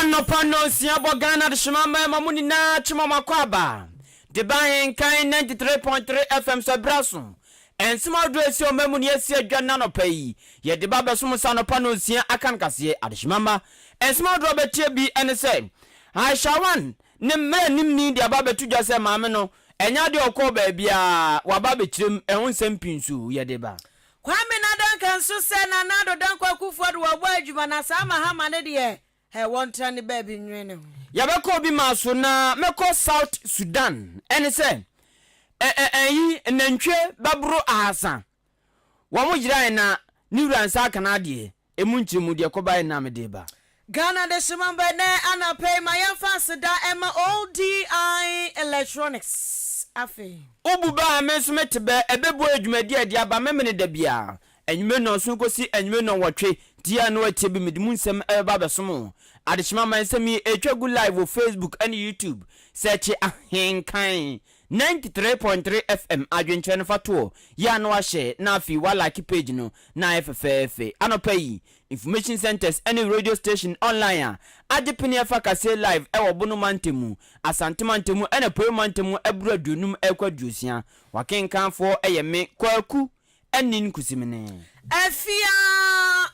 Anɔpa nnɔnsia bɔ Ghana adehyema mmarima mu nyinaa kyema mo akwaaba de ba Ahenkan 93.3 FM so ɛberɛ aso. Nsɛm ahodoɔ a ɛsi ɔman mu ne yɛasi adwa nnɛ anɔpa yi, yɛde ba abɛsom mo sɛ anɔpa nnɔnsia aka nkaseɛ. Adehyema mma, nsɛm ahodoɔ a wobɛtie bi ne sɛ, Aisha Wan ne mmaranimni de aba abɛto dwa sɛ maame no, ɛnyɛ adeɛ a ɔkɔɔ baabiara, waba abɛkyerɛ mu, ɛho nsɛm pii nso yɛde ba. Kwame Nadanka nso sɛ Nana Addo Dankwa Akufo Addo wabɔ adwuma na saa Mahama no deɛ hɛ wɔntra ne baabi nwene ne ho. Yɛbɛkɔ obi maa so na mɛkɔ South Sudan ɛne sɛ ɛ ɛ ɛyi nantwie bɛboro ahasa wɔn yerae na ne wura nsa aka n'adeɛ Emu nkyerɛmu deɛ kɔbaeɛ na mede reba. Ghana Adesima Mba Ɛnnɛ anapa yi ma yɛmfa aseda mma ODI Electronics afei. Wo bu bɛ a me nso mete bɛ, ɛbɛbue dwumadi a ɛde aba Memene da biara, anwummere nnɔnson kɔsi anwummere nnɔnwɔtwe, tie a na woatie bi, mede mu nsɛm ɛbɛba abɛsom wo. Adehyema ma nsɛm yi ɛretwa gu live wɔ Facebook ne YouTube, sɛɛkye Ahenkan 93.3 FM adwenkyerɛ no fa toɔ, yɛ a na wahyɛ na afei wa like page no na ayɛ fɛfɛɛfɛ. Anɔpa yi, Information Centres ne Radio Station Online a agye pene ɛfa kaseɛ live ɛwɔ Bono mantam mu, Asante mantam mu ɛna Apueɛ mantam mu ɛboro aduonum ɛrekɔ aduosia. Wakenkanfoɔ ɛyɛ me, Kwaku Anin Kusimene. Afia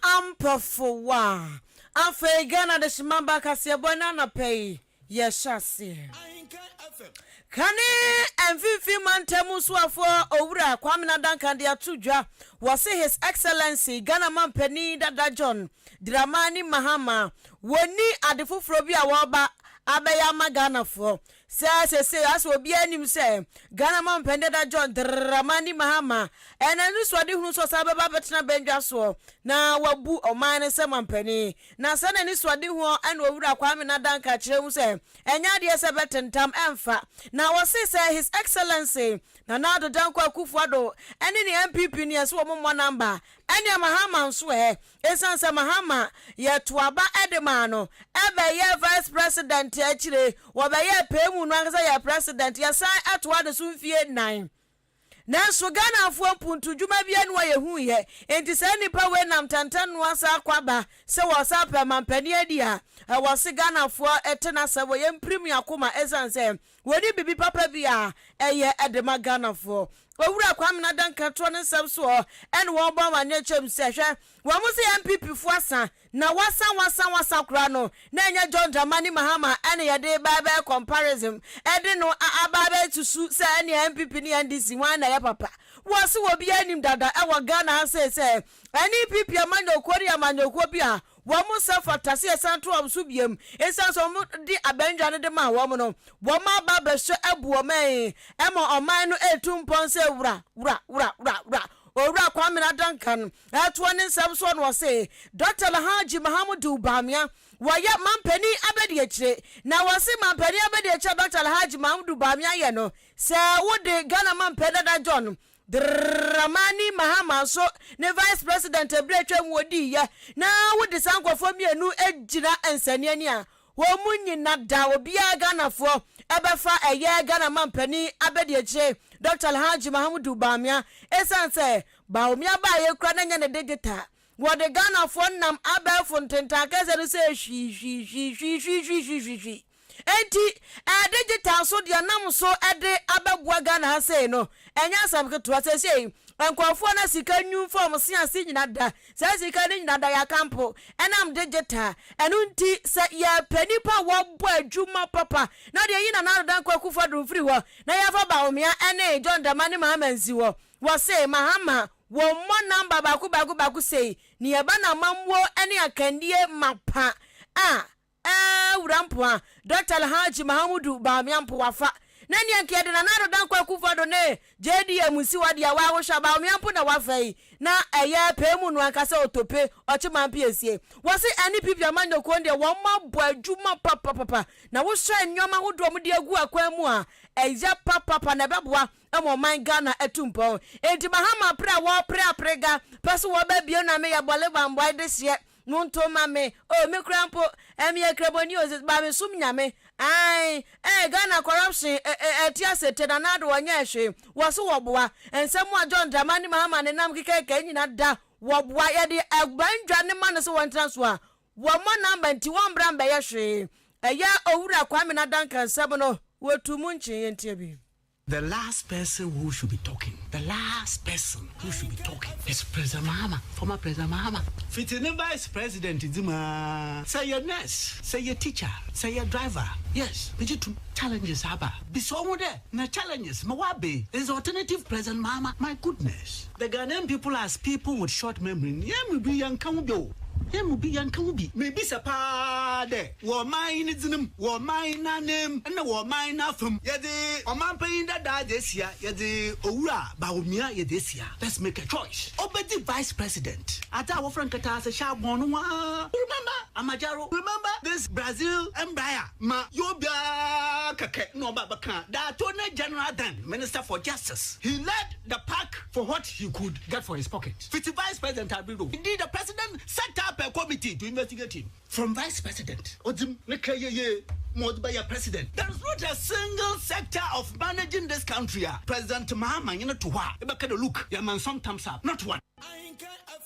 Ampofowaa. Afei Ghana Adehyema Ba kaseɛbɔ ɛna anɔpa yi. Yɛhyɛ aseɛ. Kane Mfimfini Mantam Soafoɔ Owura Kwamena Duncan de ato dwa wɔse His Excellency Ghana Mampanin Dada John Dramani Mahama wɔnni ade foforɔ bi a wɔreba abɛyɛ ama Ghanafoɔ sɛ sesei asɛ obiara nim sɛ Ghana Mampanin Dada John Dramani Mahama ɛna anisoadehunu sɛ ɔsan bɛba abɛtena bɛndwa soɔ na wabu ɔman no sɛ mampanin. Na sɛ n'anisoadehuɔ ɛna Owura Kwame Nadanka kyerɛ mu sɛ ɛnyɛ adeɛ sɛ bɛtentam ɛmfa. Na ɔse sɛ His Excellency Nana Addo Dankwa Akufo Addo ɛne ne NPP no yɛse wɔn mmɔ number ɛneɛ Mahama nso ɛ? Ɛsiane sɛ Mahama yɛto aba ɛde maa no ɛbɛyɛɛ Vice President akyire wɔbɛyɛɛ pɛɛmu no ankasa yɛɛ President yɛsan ɛtoa ne so mfie nnan. Nanso Ghanafoɔ mpuntu dwuma biara nni hɔ a yɛhuiɛ, enti saa nnipa wei nam tɛntɛnnoa saa kɔ aba sɛ wɔresan apɛ mampanin adi a, ɛwɔ se Ghanafoɔ te n'asɛm wɔ yɛmpirim yɛn akoma ɛsiane sɛ wɔnni biribi papa bi a ɛyɛ de ma Ghanafoɔ. Owura Kwamena Duncan toɔ ne nsɛm soɔ ɛne wɔn bɔ amaneɛ kyɛm sɛ hwɛ wɔn se NPP foɔ asa Na wasa wasa wasa koraa no na ɛnyɛ John Dramani Mahama ɛna yɛde reba abɛyɛ comparison ɛde no aba abɛsusu sɛ ɛneɛ NPP ne NDC hwan na ɛyɛ papa. Wɔse obiara nim dada ɛwɔ Ghana ha sei sɛ NPP amanyɔkuo no yɛ amanyɔkuo bi a wɔn nsa fata sɛ yɛsan to wɔn so biom ɛsiane sɛ wɔn de abɛndwa no de maa wɔn no wɔn aba abɛhyɛ abu ɔman ɛma ɔman no ɛretu mpɔn sɛ wura wura wura wura wura Owura Kwamena Duncan Ɛtoɔ ne nsɛm soɔ no ɔse Dɔkta Alhaji Mahamudu Bawumia wɔyɛ mampanin abadiakyire na wɔse mampanin abadiakyire a Dɔkta Alhaji Mahamudu Bawumia yɛ no sɛ wode Ghana mampanin dada John Dramani Mahama nso ne Vice President ɛberɛ atwam wɔdiiɛ na wode saa nkurɔfoɔ mmienu gyina nsɛnneani a wɔn mu nyina da obiara Ghanafoɔ ɛbɛfa ɛyɛ Ghana mampanin abadiakyire Dɔkta Alhaji Mahamudu Bawumia ɛsiane sɛ Bawumia baeɛ kura na nyɛ ne digital. Wɔde Ghanafoɔ nam abɛɛfo ntentan kɛseɛ no sɛ hwihwihwihwihwihwihwihwi. Enti ɛɛ digital nso deɛ nam so de abɛboa Ghana ha sei no, ɛnyɛ asɛm ketewa. Seesei nkurɔfoɔ na sika nwu mfa wɔn se ase nyina da. Saa sika no nyina da yɛaka mpo ɛnam digital. Ɛno nti sɛ yɛpɛ nnipa a wɔbɔ adwuma papa na deɛ yi Nana Addo Dankwa Akufo-Addo mfiri hɔ na yɛmfa Bawumia ne John Dramani Mahama nsi hɔ. Wɔse Mahama wɔmmɔ number baako baako baako sei ne yɛba no amammuo ne akandie mapa a ɛɛ wura mpoa Doctor Alhaji Mahamudu Bawumia mpo wafa na neɛ nka yɛde Nana Addo Dankwa Akufo Addo ne JDM nsi hɔ deɛ wawohwɛ a Bawumia mpo na wafa yi na ɛyɛ pɛɛ mu no ankasa otope ɔkye mampe asie. Wɔse NPP amanyɔkuo no deɛ wɔn abɔ adwuma papapapa na wohwɛ nnoɔma ahodoɔ a wɔde agu akwan mu a ɛyɛ papapa na ɛbɛboa ma ɔman Ghana atu mpɔn. Enti Mahama pere a wɔpere aprega pɛ so wɔba bio na meyɛ bɔle bambɔe dehyeɛ monto ma me oh me koraa mpo eh meyɛ kramoni o ba me som Nyame ae eh Ghana corruption eh eh ɛte asete Nana Addo ɔnyɛɛ hwee wɔ so wɔboa nsɛm a John Dramani Mahama nenam kekɛkɛ nyina da wɔboa yɛde abandwa ne ma no sɛ wɔntena so a. Wɔmmɔ number nti wɔmbra mbɛyɛ hwee. Ɛyɛ Owura Kwame Nadanka nsɛm no wɔtuu mu nkyee yɛntie bi. The last person who should be talking, the last person who should be talking is President Mahama, former President Mahama. Fiti ne vice president dzi mu ara, sɛ yɛ nurse, sɛ yɛ teacher, sɛ yɛ driver, yes, megye tom, challenges aba. Bisa woho dɛ, na challenges ma wɔaba yi, is the alternative President Mahama? My goodness. The Ghanaian people as people with short memory, hɛn mu bi yɛnnka ho bi o, hɛn mu bi yɛnnka ho bi. Mibisa paa dɛ, wɔ ɔman yi ne dzin mu, wɔ ɔman yi n'ananmu na wɔ ɔman yi n'afamu, yɛdze ɔmampanyin dada dze esia, yɛdze Owura Bawumia yɛdze esia, let's make a choice. Obedzi vice president. Adze a wɔfrɛ no nkataase hyɛ abɔn no ho ara. You remember Amajaro? Remember this Brazil Embraer ma yɛ obiara kɛkɛ na ɔba bɛkaa the Attorney General then Minister for Justice. He led the pack for what he could get for his pocket. Fitsi vice president aber do. Indeed, the president set up a committee to investigate him. From vice president, odzi mu ne kra yie ma ɔdze bɛyɛ president. There is not a single sector of managing this country a President Mahama nye no to hɔ a ebɛka dɛ look, yɛma nsɔm thumbs up. Not one.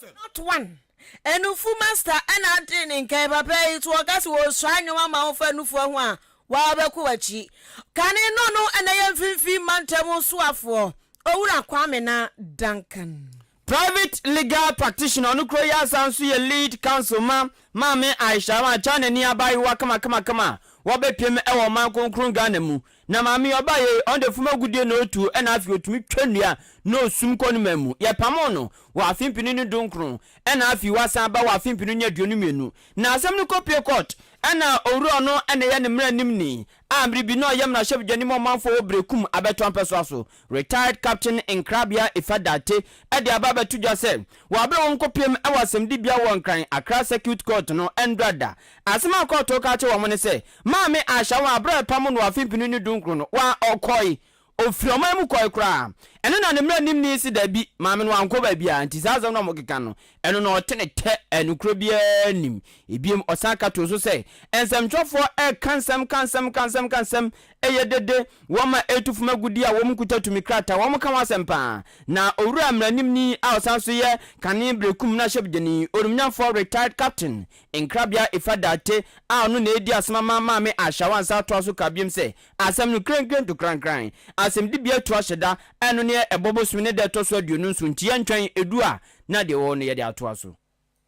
Not one. Enufu master ɛna ate ne nka yi papa yi so ɔka sɛ wɔsua nnwom ama wo fa nufoɔ ho a waa wobɛkɔ w'akyi. Kane no no ɛna yɛ mfimfini mantam soafoɔ Owura Kwamena Duncan. Private legal practitioner ɔno kuro yi asan nso yɛ lead counsel ma Maame Aisha Awan Chinani abaayewa kamakamakama a wabɛpiem wɔ ɔman kronkron Ghana mu. Na maame yi ɔbaeɛ yi ɔno deɛ fam agudie na ɔtu ɛna afei ɔtumi twa nnua na ɔsum kɔ ne man mu. Yɛpamoo no wɔ afe mpenu ne dunkron ɛna afei wasan aba wɔ afe mpenu ne 22. Na asɛm no kɔpue court ɛna owura ɔno na ɛyɛ ne mmaranimni a mmere bi na ɔyɛ mmarahyɛbadwani ma ɔmanfoɔ wɔ Berekum abɛtoa mpɛsoa so, Retired Captain Nkrabea Ifa Date de aba abɛto dwa sɛ wɔ abere a wɔkɔpiam wɔ asɛmdibea wɔ Nkran Accra Circuit Court no nnora da. Asɛm a kɔɔto ka kyerɛ wɔn ne sɛ Maame Aisha wɔ abere a ɛpamo no wɔ afe 2019 no wa ɔkɔe Ɔfiri ɔman mu kɔe koraa. Ɛno na ne mmaranimni se dabi, maame no wankɔ baabiara, nti saa asɛm no a wɔkeka no, ɛno na ɔte ne tɛ, nokorɛ biara nnim. Ebiem, ɔsan ka too so sɛ, nsɛmtwerɛfoɔ reka nsɛm ka nsɛm ka nsɛm ka nsɛm, ɛyɛ dede, wɔn a ɛretu fam agudeɛ a wɔnkuta tumi krataa, wɔka ho asɛm pa ara. Na owura mmaranimni a ɔsan nso yɛ kane berekum mmarahyɛbadwani, onimnyamfoɔ retired captain Nkrabea Ifa Dartey a ɔno na ɛredi asɛm ama Maame Ashawa nsa atoa so kaa biom sɛ, Asɛm no krenkren to krankran. Asɛmdibea tu ahyɛ da, ɛno ne ɛbɔ bosome ne da ɛtɔ so 27 nti yɛntwɛn, ɛdu a na deɛ ɛwɔ hɔ no yɛde atoa so.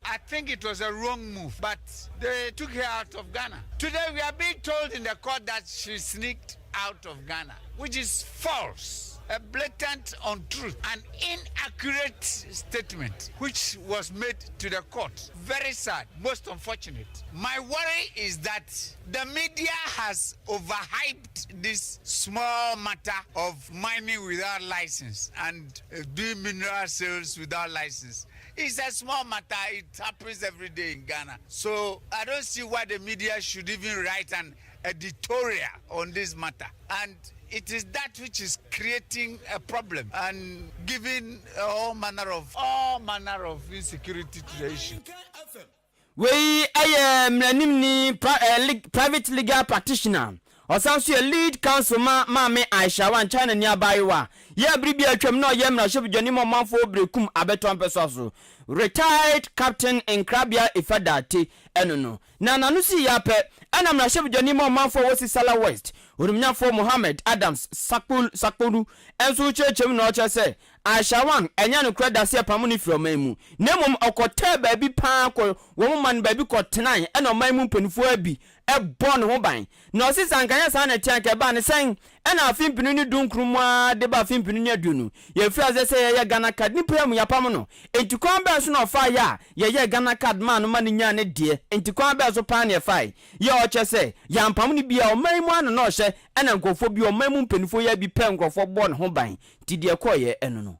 I think it was a wrong move, but they took her out of Ghana. Today we are being told in the court that she sneaked out of Ghana, which is false, a blatant untruth, an inaccurate statement which was made to the court. Very sad, most unfortunate. My worry is that the media has overhyped this small matter of mining without license and uh, doing mineral sales without license. It's a small matter. It happens every day in Ghana. So I don't see why the media should even write an editorial on this matter. And it is that which is creating a problem and giving all manner of all manner of insecurity to the issue. Wei yɛ mmaranimni, private legal practitioner. Ɔsan nso yɛ lead counsel ma Maame Aisha Wan, Chinani abaayewa yi a bere bi a atwam na ɔyɛ mmarahyɛbadwani ma ɔmanfo wɔ Berekum abɛtoa mpɛsoa so. Retired Captain Nkrabea Ifa Dartey ɛno no. Na n'ano sii ara pɛ ɛna mmarahyɛbadwani ma ɔmanfo a wɔ Sissala West, Onimnyafo Mohammed Adams Sakpolu nso rekyerɛkyerɛ mu na ɔkyerɛ sɛ Aisha Wan ɛnyɛ nokorɛ da sɛ yɛpamo no firi ɔman mu, na mmom ɔkɔtɛɛ baabi paa kɔ wɔn man baabi kɔtenae ɛna ɔman mu mpaninfoɔ abi bɔɔ ne ho ban. Na ɔse sɛ anka ɛnyɛ saa na ɛteɛ anka ɛbaa ne sɛn? Ɛna afe 2019 mu ara de ba afe 2020 yɛfiri aseɛ sɛ yɛyɛ Ghana card nipa yi amu yɛapamo no enti kwan bɛn so na ɔfaeɛ a yɛyɛɛ Ghana card maa no ma no nyaa ne deɛ enti kwan bɛn so paa na ɛfae yɛ ɔkyɛ sɛ yɛampamo no biaa ɔman yi mu ara na na ɔhyɛ ɛna nkurɔfoɔ bi ɔman mu mpaninfoɔ yi abi pɛɛ nkurɔfoɔ bɔɔ ne ho ban nti deɛ ɛkɔeɛ ɛno no.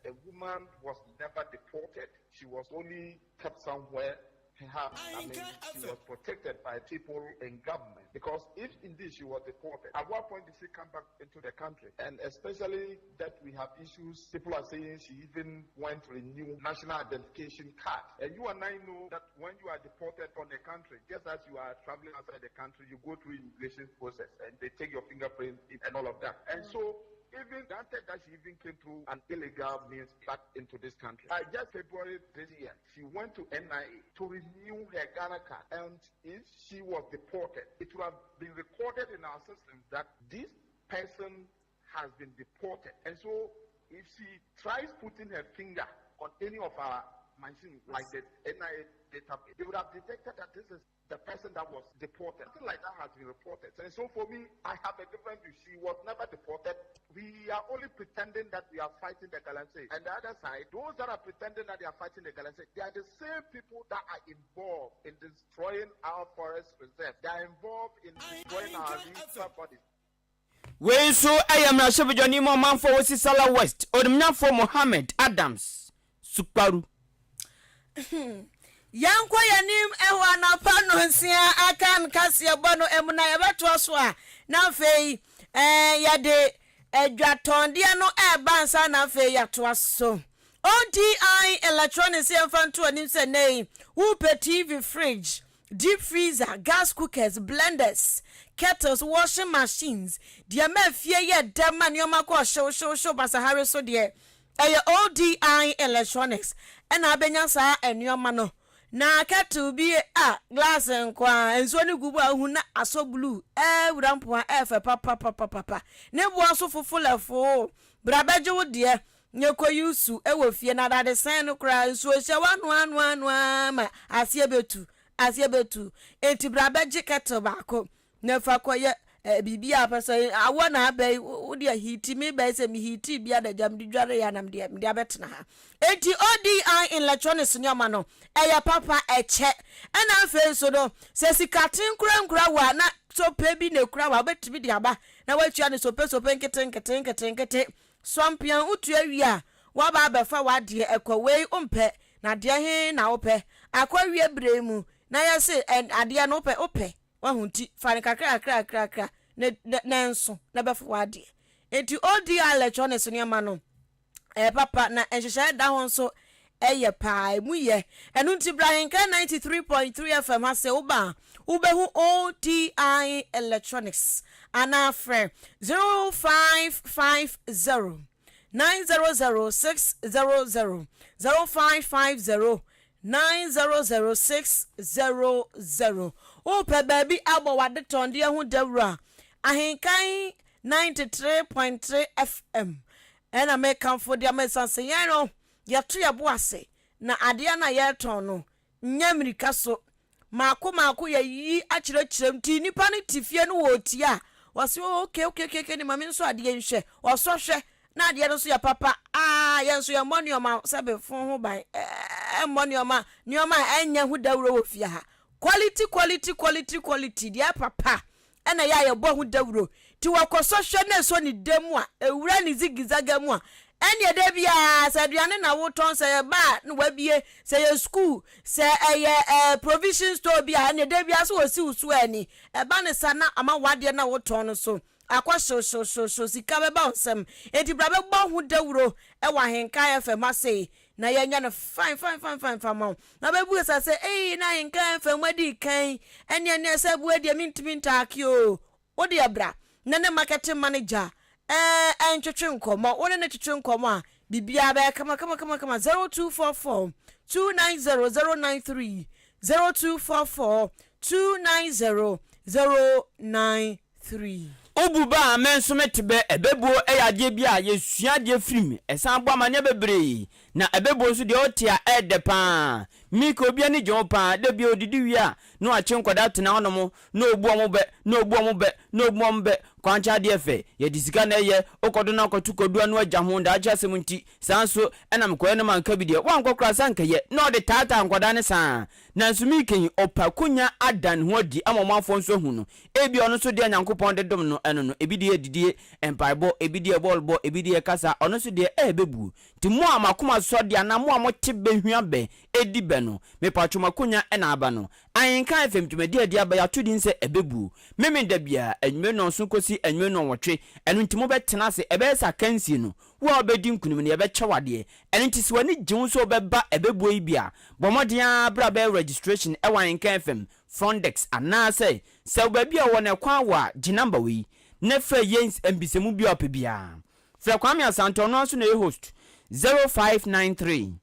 The woman was never deported, she was only kept somewhere perhaps, I mean, she was protected by people in government. Because if indeed she was deported, at what point did she come back into the country? And especially that we have issues, people are saying she even went to renew national identification card. And you and I know that when you are deported from the country, just as you are traveling outside the country, you go through immigration process and they take your fingerprints and all of that. And so. even granted that she even came through an illegal means back into this country, by just February this year, she went to NIA to renew her Ghana card. And if she was deported, it would have been recorded in our system that this person has been deported. And so if she tries putting her finger on any of our machines, like the NIA database, they would have detected that this is the person that was deported. Something like that has been reported. And so for me, I have a different view. She was never deported. We are only pretending that we are fighting the Galamsey. And the other side, those that are pretending that they are fighting the Galamsey, they are the same people that are involved in destroying our forest reserve. They are involved in destroying our river bodies. Wei nso yɛ mmarahyɛbadwani ma ɔmanfoɔ a wɔsi Sala West, Onimnyafo Mohammed Adams Sukparu. Yɛnkɔ yɛn anim wɔ anɔpa nnɔnsia akan kaseɛbɔ no mu na yɛbɛtoa so a na afei yɛde adwatɔndeɛ no ɛreba ansa na afei yɛatoa so. ODI Electronics yɛmfa nto anim sɛ nnɛ yi wopɛ TV, fridge, deep freezer, gas cookers, blenders, kettles, washing machines, deɛ ma fie yɛ dɛ ma nneɛma kɔ hyew hyew hyew basahare so deɛ ɛyɛ ODI Electronics ɛna abɛnya saa nneɛma no. Na kettle bi a glass nko a nsuo no gu mu a wohu na asɔ blue ɛwura mpoa ɛfɛ papapapapa ne boɔ nso fofolɛfoo bra bɛgye wo deɛ nyɛ kɔ yi su ɛwɔ fie na dadesɛn no koraa nsuo hyɛ wanoanoanoa ma aseɛ bɛtu aseɛ bɛtu enti bra bɛgye kettle baako na fa kɔyɛ eh, biribi a pɛ sɛ awɔ na aba yi wo deɛ hiiti me bɛyɛ sɛ mehiiti bi adagya mede dware yɛ anam deɛ mede abɛtena ha enti ODI electronics nneɛma no ɛyɛ papa ɛkyɛ ɛna afei nso no sɛ sikaten kura nkura wɔ a na sope bi na ekura wɔ a wobɛtumi de aba na watua no sope sope nkete nkete nkete nkete Suampean wotua wie a woaba abɛfa w'adeɛ ɛkɔ wei wompɛ na deɛ he na wopɛ akɔ wie berɛ yi mu na yɛse ɛ adeɛ no wopɛ wopɛ wahu nti fa no kakra kakra kakra kakra na na na nso na bɛfa w'adeɛ nti ODI electronics nneɛma no ɛyɛ papa na nhyehyɛeɛ da ho nso ɛyɛ paa emu yɛ ɛno nti bra Ahenkan 93.3 FM ha sɛ woba a wobɛhu ODI electronics anaa frɛ 0550 900 600 0550 900 600 wopɛ baabi abɔ w'adetɔndeɛ ho dawuro a Ahenkan 93.3 FM ɛna mekamfo de ama ɛsiane sɛ yɛn no yɛto yɛn bo ase na adeɛ no a yɛretɔn no nyɛ mmirika so. Mmaako mmaako yɛyiyi akyerɛkyerɛ mu nti nnipa no te fie no wɔretie a wɔse oh, okay okay okay okay ne ma me nso adeɛ nhwɛ wɔsɔ hwɛ na adeɛ no nso yɛ papa aa yɛn nso yɛmmɔ nneɛma sɛbe fon ho ban ɛmmɔ nneɛma nneɛma a ɛnyɛ ho dawuro wɔ fie ha quality quality quality quality deɛ papa na ɛyɛ a yɛbɔ ho dawuro. Nti wɔkɔ sɔhwɛ na ɛsɔ ne dɛ mu a, ɛwura ne zigizaga mu a, ɛnneɛ da biara sɛ aduane na wotɔn, sɛ ɛyɛ bar na wabie, sɛ ɛyɛ sukuu, sɛ ɛyɛ eh, provision store bi a, ɛnneɛ da biara sɛ wɔsi wo so ani. Ɛba ne sa na ama w'adeɛ no a wotɔn no so akɔ hyewhyewhyewhyew, sika bɛba wo nsam. Enti bra bɛbɔ ho dawuro wɔ Ahenkan FM ha sei na yɛnyɛ no fine fine fine fine fa ma wo. Na bɛbisa sɛ, Ei, na ahenkan afa mu adi kan, ɛneɛ neɛ sɛ boa deɛ mentumi ntaake o. Wo deɛ bra na ne marketing manager ɛɛ ntwetwe nkɔmmɔ. Wo ne no twetwe nkɔmmɔ a, biribiara bɛyɛ kama kama kama kama. 0244 290 093 0244 290 093. Wobu bɛ a me nso mete bɛ. Ɛbɛbuo yɛ adeɛ bi a yɛsua adeɛ firi mu. Ɛsan bɔ amaneɛ bebree. Na ɛbɛbuo nso deɛ ɔte a ɛyɛ dɛ pa ara. Mika obi ani gye ho pa ara. Da biara ɔdidi wie a na wakye nkwadaa tena hɔnom na ɔbu wɔn bɛ, na ɔbu wɔn bɛ, na ɔbu wɔn bɛ. Kwankyɛn adeɛ fɛ. Yɛde sika na ɛyɛ. Wokɔdo na wokɔto kwadu ano agya ho daakye asɛm nti. Saa nso na mekɔyɛ na manka bi deɛ, woankɔ koraa sɛ anka ɛyɛ. Na ɔde taataa nkwadaa no saa. Nanso Mika yi, ɔpɛ akonya ada ne ho adi ama ɔmanfoɔ nso ahu no. Ebia ɔno nso deɛ Nyankopɔn de dom no ɛno no, ebi deɛ adidie, mpaebɔ, ebi deɛ bɔɔlbɔ, ebi deɛ kasa, ɔno nso deɛ ɛɛbɛbuo. Nti mo a mo akoma sɔ deɛ anaa mo a mote bɛ hua bɛ, di bɛ no, mepatwo mo akonya na aba no. Ahenka FM dwumadie a ɛde aba yi ato din sɛ Ɛbɛbuo. Memenda biara, anwummere nnɔnson kɔsi anwummere nnɔnwɔtwe, ɛno nti mobɛtena ase, ɛbɛyɛ sɛ akansie no, Wo a wobɛdi nkonim no, yɛbɛkyɛ wo adeɛ. Ɛno nti sɛ w'ani gye ho sɛ wobɛba ɛbɛbuo yi bi a, bɔ mmɔden ara bra bɛyɛ registration wɔ Ahenka FM front desk anaasɛ sɛ wo baabi a wowɔ no ɛkwan wɔ a, gye number wei na frɛ yɛn mbisamu biara a wopɛ biara. Frɛ Kwame Asante, ɔno ara nso na ɛyɛ host, 0593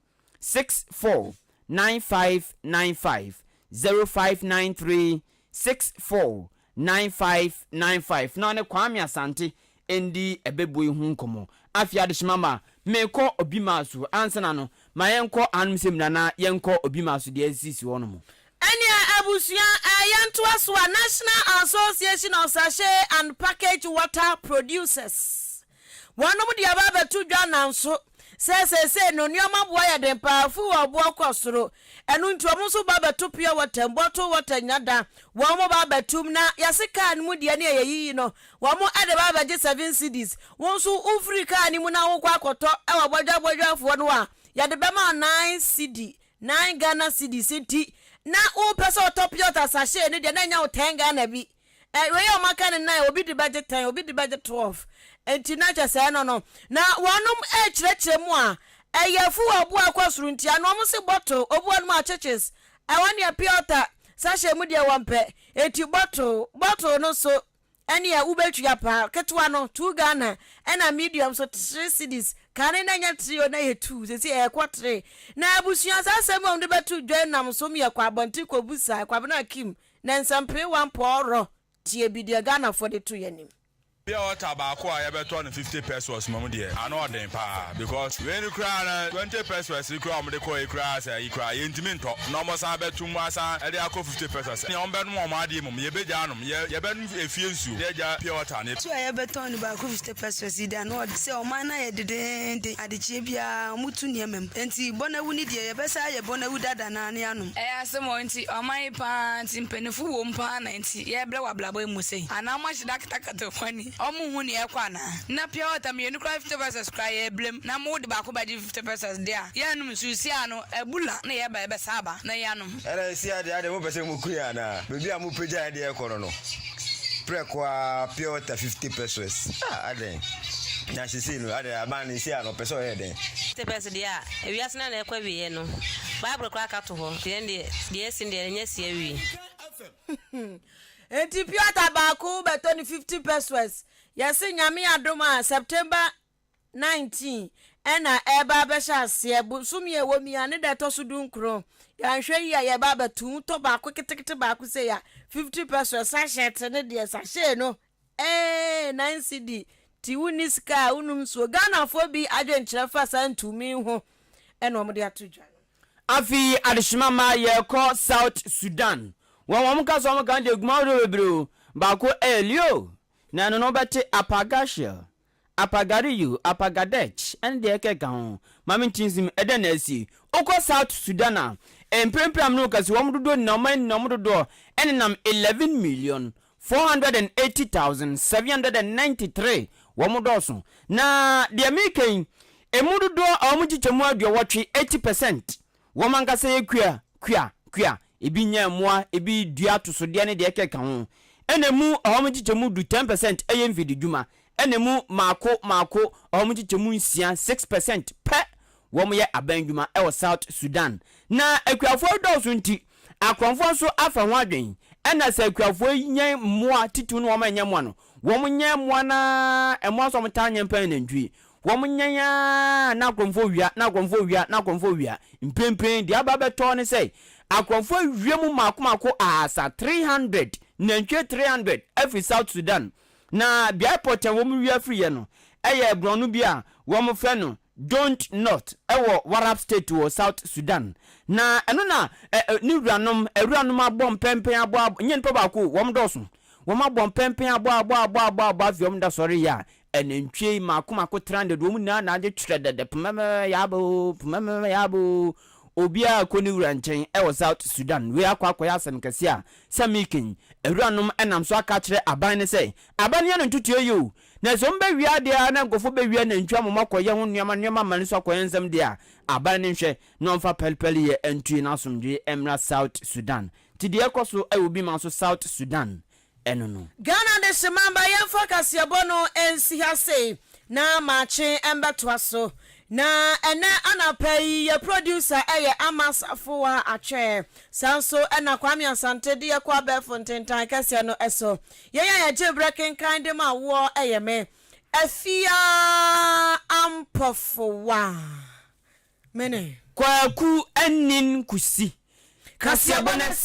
64 9595, 0593 64 9595 na ɔne Kwame Asante ndi ɛbɛbɔ yi ho nkɔmmɔ. Afei adehyema ma merekɔ Obi maa so. Ansa na no, ma yɛnkɔ hanom sɛ mmira na yɛnkɔ Obi maa so deɛ asisisi hɔ nom. Ɛneɛ abusua eh yɛntoa so a National Association of Sachet and Packaged Water Producers wɔnom de aba abɛto dwa nanso sɛ seesei no nnoɔma boɔ yɛ den paa fuel boɔ kɔ soro ɛno nti wɔn nso ba bɛto pure water mu bottle water nya da wɔn ba bɛtom na yɛse car no mu deɛ ne ɛyɛ yiyi no wɔn de ba abɛgye seven cedis wo nso wofiri car no mu na wokɔ akɔtɔ wɔ bɔdwabɔdwafoɔ no a yɛde bɛma wo nine cedi Nine Ghana cedis nti na wopɛ sɛ ɔtɔ pure water sachet no deɛ na ɛnyɛ wo ten Ghana bi. Ɛ wei a wɔaka no nine, obi de bɛgye ten, obi de bɛgye 12. Nti na kyɛ sɛ ɛno no. Na wɔnom rekyerɛkyerɛ mu a, ɛyɛ fuel boɔ a ɛkɔ soro nti a, na wɔn se bottle, obi wɔ nom a kyekyees, ɛhɔ neɛ pure water sachet mu deɛ wɔmpɛ. Nti bottle, bottle no nso Ɛneɛ wobɛtua paa, ketewa no two Ghana ɛna medium nso three cedis, kane na ɛnyɛ three o na ɛyɛ two, seesei ɛrekɔ three. Na abusua saa asɛm yi a wɔde bɛto dwa yi nam so yɛkɔ abɔnten kɔbusa Kwabena Akim na nsɛmpee wampɔɔrɔ tie bi deɛ Ghanafoɔ de to yɛn anim. Pure water baako a yɛbɛtɔ no 50 pesewas mmom deɛ ano ɔden paa because wei no koraa no 20 pesewas yi koraa a wɔde kɔɔ yi koraa sɛ ayi koraa yɛntumi ntɔ na wɔsan bɛto mu asan de akɔ 50 pesewas nea wɔbɛnom wɔn adeɛ mmom yɛbɛgya anom. Yɛ yɛbɛnom efie nsuo na yɛagya pure water no. Nsuo a yɛbɛtɔn no baako 50 pesewas yi de ano ɔde sɛ ɔman no ayɛ dedeenden adekyeɛ biara wɔto nneɛma mu enti bɔnawu no deɛ yɛbɛsan ayɛ bɔnawu dada no ara na yɛanom. Ɛyɛ asɛm o nti ɔman yi paa nti mpanyinfo wom paa na nti yɛbrɛ wɔ abrabɔ yi mu sei anaa ɔmo ahyeda akatakata ɔmo ani ɔmo nhu nea ɛkɔ anaa na pure water mienu koraa 50 pesewas koraa yɛbrɛ mu na mo de baako bɛgye 50 pesewas de a yɛnnom nsuo sia no abula na yɛba yɛbɛsa aba na yɛanom. Ɛna seesei ara deɛ, adɛn mopɛ sɛ moku yɛn anaa? Baabi a mopagya yɛn de rekɔ no no, prɛko ara pure water 50 pesewas. Ah, adɛn? Na seesei no, adɛn, aban no seesei ara no, ɔpɛ sɛ ɔyɛ dɛn? 50 pesewas deɛ a, ewiase no a na ɛrekɔ awieɛ no, Bible koraa ka to hɔ, nti ɛno deɛ, deɛ asi no deɛ, ɛnyɛ asi awie. Enti pure water baako wobɛtɔ no 50 pesewas. Yɛse Nyame adom a, September 19 na ɛreba abɛhyɛ aseɛ, bosome a ɛwɔ mu yi a ne da ɛtɔ so dunkron, yɛanhwɛ yie a yɛreba abɛto mu tɔ baako ketekete baako sei a 50 pesewas sachet ne deɛ sachet no ee 9 cedi ti wonni sika a wonom nsuo. Ghanafoɔ bi adwenkyerɛ fa saa ntumi ho ɛna wɔde ato dwa no. Afei adehyema ma yɛkɔ South Sudan. Wɔn wɔn ka sɛ wɔn kan deɛ guma ahodoɔ bebree o. Baako ɛyɛ Leo, na ɛno no wobɛte Apagashel, Apagariyu, Apagadech, ne deɛ ɛkeka ho. Ma me ntinsim, ɛdɛn na asi? Wokɔ South Sudan a, mprempren a me ne wo kasa yi, wɔn dodoɔ nyinaa, ɔman nyinaa, wɔn dodoɔ nenam 11,480,793. Wɔn dɔɔso. Na deɛ mereka yi, ɛmu dodoɔ a wɔn nkyekyɛmu aduɔwɔtwe, 80 percent, Wɔn ankasa yɛ kua, kua, kua. Ebi nyɛ mmoa, ebi dua atosodeɛ ne deɛ ɛkeka ho. Ɛna emu ɔhɔ nkyekyɛmu du, 10%, yɛ mfididwuma. Ɛna emu mmaako mmaako ɔhɔ nkyekyɛmu nsia, 6%, pɛ wɔn yɛ aban dwuma wɔ South Sudan. Na akuafoɔ yi dɔɔso nti, akorɔmfoɔ nso afa ho adwene. Ɛna sɛ akuafoɔ yi nyɛn mmoa, titiriw no wɔn a ɛnyɛ mmoa no, wɔn nyɛn mmoa no ara, mmoa nso wɔtaa nyɛn paa yɛ nantwie. Wɔnyɛn ara na akorɔmfoɔ wia, na akorɔmfoɔ wia, na akorɔmfoɔ wia. Mprempren deɛ aba abɛtɔ ne sɛ, akorɔmfoɔ awia mu mmaako mmaako ahasa, 300, nantwie 300 afiri South Sudan. Na beaeɛ pɔtee a wɔwia firiiɛ no yɛ borɔno bi a wɔfrɛ no Dont North wɔ Warrap State wɔ South Sudan. Na ɛno na ne wuranom, awuranom abɔ mpɛmpɛn abɔ abɔ, nyɛ nipa baako o, wɔdɔɔso. Wɔabɔ mpɛmpɛn abɔ abɔ abɔ abɔ abɔ afei wɔda sɔre yɛ a, Anantwie yi mako mako tra dede wɔn nyinaa na agye twerɛ dede pmɛmɛmɛ yaaba oo pmɛmɛmɛ yaaba oo obiara kɔ ne wura nkyɛn ɛwɔ South Sudan wei akɔ akɔyɛ asɛm kɛseɛ a sɛ meeking awuranom ɛnam so aka akyerɛ aban no sɛ aban no yɛ no ntotoeɛ yie o na sɛ wɔn bɛwia adeɛ a na nkurɔfoɔ bɛwia nantwie ama wɔn akɔyɛ ho nneɛma nneɛma ama no so akɔyɛ nsɛm deɛ a aban no nhwɛ na ɔmfa pɛlpɛleyɛ ntue na asomdwoeɛ mmra South Sudan nti deɛ ɛkɔ so ɛwɔ bi ma nso South Sudan ɛno no. Ghana Adehyeman ba yɛmfa kaseɛbɔ no nsi ha sei na makye mbɛtoa so. Na ɛnɛ anapa yi yɛ producer yɛ Ama Safowa Atwɛɛ. Saa nso na Kwame Asante de yɛ kɔ abɛɛfo ntentan kɛseɛ no so. Yɛn a yɛgye berɛ kenkan de ma woɔ yɛ me. Afia Ampɔfowa. Mene. Kwaku Anin Kusi. Kaseɛbɔ no asi.